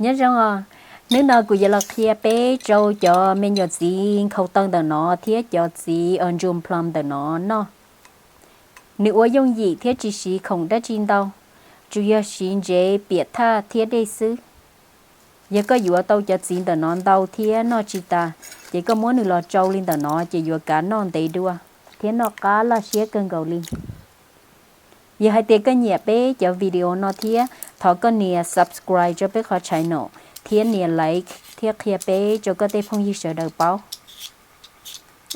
Nyob zoo os, hnub no kuv yuav los qhia peb rau cov me nyuam txiv nkhaus taw ntawm no thiab cov txiv ntsuas plhom ntawm no noj. Nws ua yooj yim thiab tsis siv khoom dab tsi ntau, tsuas yog siv ntsev, piam thaj thiab dej xwb. Yog koj yuav tau cov txiv ntawm no ntau thiab noj tsis tas, ces koj muab nws los tsau li ntawm no ces yuav kav noj ntev dua thiab noj qab laj siab kawg nkaus li. Yog hais tias koj nyiam peb cov video no thiab, thov koj nias subscribe rau peb qhov channel thiab nias like thiab qhia peb rau koj tej phooj ywg sawv daws paub.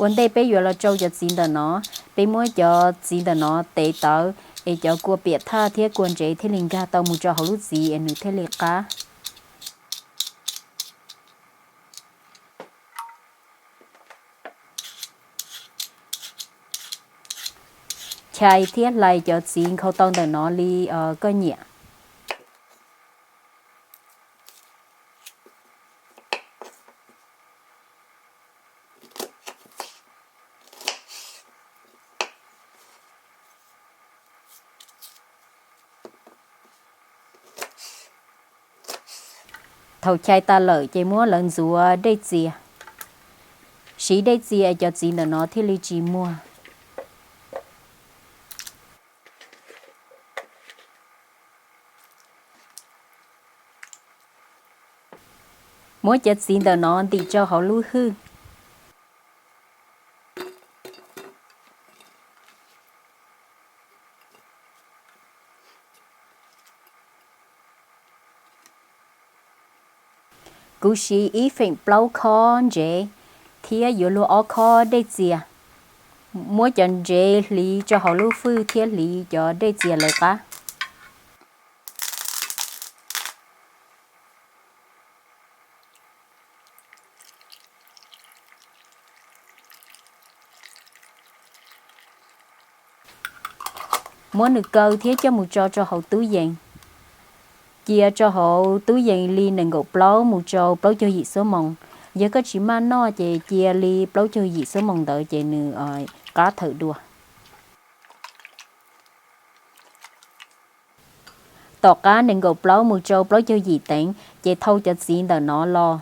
Ua ntej peb yuav los tsau cov txiv ntawm no, peb muab cov txiv ntawm no tev tawv es cov kua piam thaj thiab kua ntsev thiaj li nkag tau mus rau hauv lub txiv es nws thiaj li qab. Chais thiab hlais cov txiv nkhaus taw ntawm no li koj nyiam. Thaum chais tas lawm ces muab lawv ntxuav dej txias. Siv dej txias cov txiv ntawm no thiaj li tsis muag. Muab cov txiv ntawm no ntim rau hauv lub hwj. Kuv siv ib feem plaub khob ntsev thiab yuav luag ob khob dej txias. Muab cov ntsev hliv rau hauv lub hwj thiab hliv cov dej txias lawv qab. Muab nws kaw thiab coj mus tso rau hauv tub yees. Cia rau hauv tub yees li nees nkaum plaub mus rau plaub caug yim xuab moos. Yog koj tsis maj noj ces cia li plaub caug yim xuab moos ntawd ces nws qab thawm dua. Tom qab nees nkaum plaub mus rau plaub caug yim teev ces thau cov txiv ntawm no los.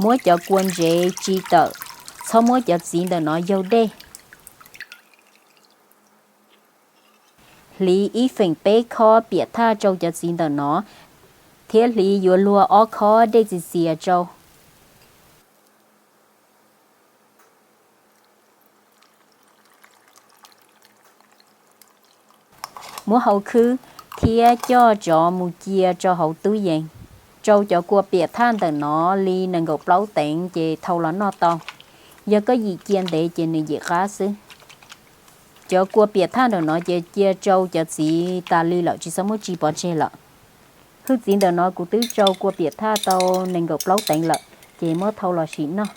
Muab cov kua ntsev tsis tawm, txhob muab cov txiv ntawm no yaug dej. Hliv ib feem peb khob piam thaj rau cov txiv ntawm no, thiab hliv yuav luag ob khob dej txias txias rau. Muab hau khwb thiab coj tsov mus cia rau hauv tub yees. Rau cov kua piam thaj ntawm no li nees nkaum plaub teev ces thau los noj tau. Yog koj yim cia ntev ces nws yim qab xwb. Cov kua piam thaj ntawm no ces cia rau cov txiv tas li lawm tsis txhob muab tsis pov tseg lawm. Hwj txiv ntawm no kuv twb rau kua piam thaj tau nees nkaum plaub teev lawm ces muab thau los sim noj.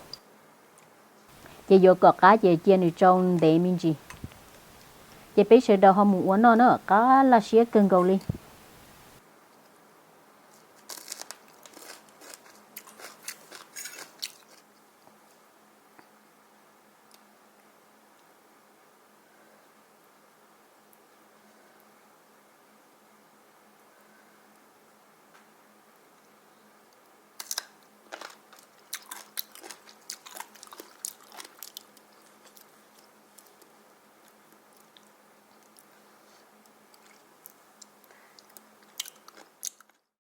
Ces yuav kom qab ces cia nws tsau ntev me ntsis. Ces peb sawv daws ho mus ua noj na, qab laj siab kawg nkaus li.